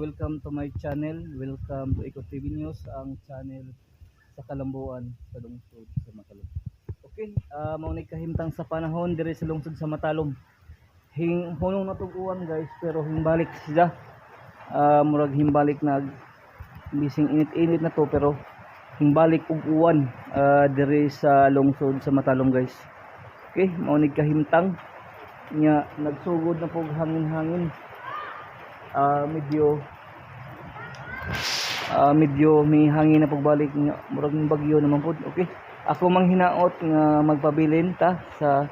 Welcome to my channel. Welcome to Eco TV News, ang channel sa kalambuan sa lungsod sa Matalom. Okay, mao ni kahimtang sa panahon diri sa lungsod sa Matalom. Hing hunong na tog uwan, guys, pero hingbalik sila. Murag himbalik nag bising init-init na to pero hingbalik og uwan diri sa lungsod sa Matalom, guys. Okay, mao ni kahimtang nya, nagsugod na pog hangin-hangin. Medyo may hangin na pagbalik nga murag bagyo naman pud. Okay, ako mang hinaot nga magpabilin ta sa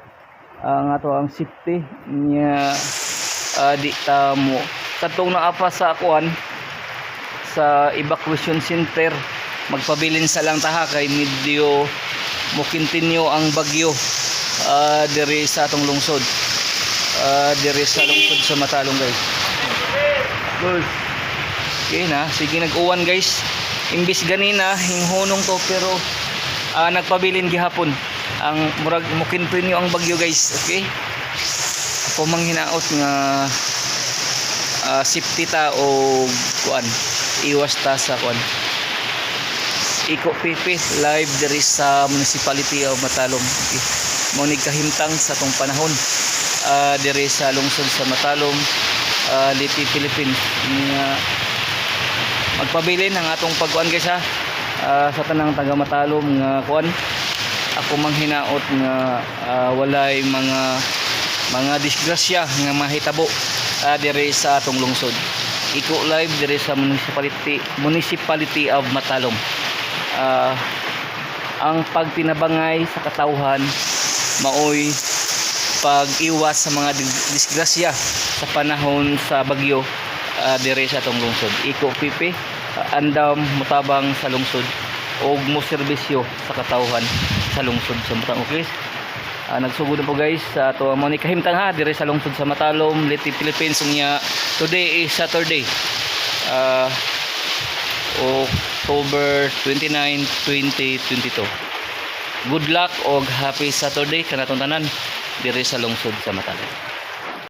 nga ato ang safety nya, di ta mo katong naa pa sa kuan, sa evacuation center, magpabilin sa lang taha kay medyo mo continue ang bagyo diri sa atong lungsod, diri sa lungsod sa Matalom, guys. Good. Okay na, sige, nag-uwan, guys. Imbis ganina hinghunong to pero nagpabilin gihapon. Ang murag mo continue ang bagyo, guys. Okay? Ako mang hinaot nga safety ta o kuan, iwas ta sa kuan. Iko PP live diri sa Municipality of Matalom. Okay. Mao ni kahimtang sa tong panahon diri sa lungsod sa Matalom, Leyte, Philippines. Nga magpabilin ang atong pagkuan, guys, ha. Sa tanang taga Matalom nga kuan, ako mang hinaot nga walay mga disgrasya nga mahitabo diri sa atong lungsod. Iko live diri sa Municipality of Matalom. Ang pagtinabangay sa katawhan maoy pag-iwas sa mga disgrasya sa panahon sa bagyo diri sa atong lungsod. Iko PP, andam mutabang sa lungsod og mo serbisyo sa katawhan sa lungsod sa Matalom. Okay? Nagsugod na po, guys, sa ato mo ni kahimtang ha diri sa lungsod sa Matalom, Leyte, Philippines niya. Today is Saturday. October 29, 2022. Good luck og happy Saturday kanatong tanan diri sa lungsod sa Matalom.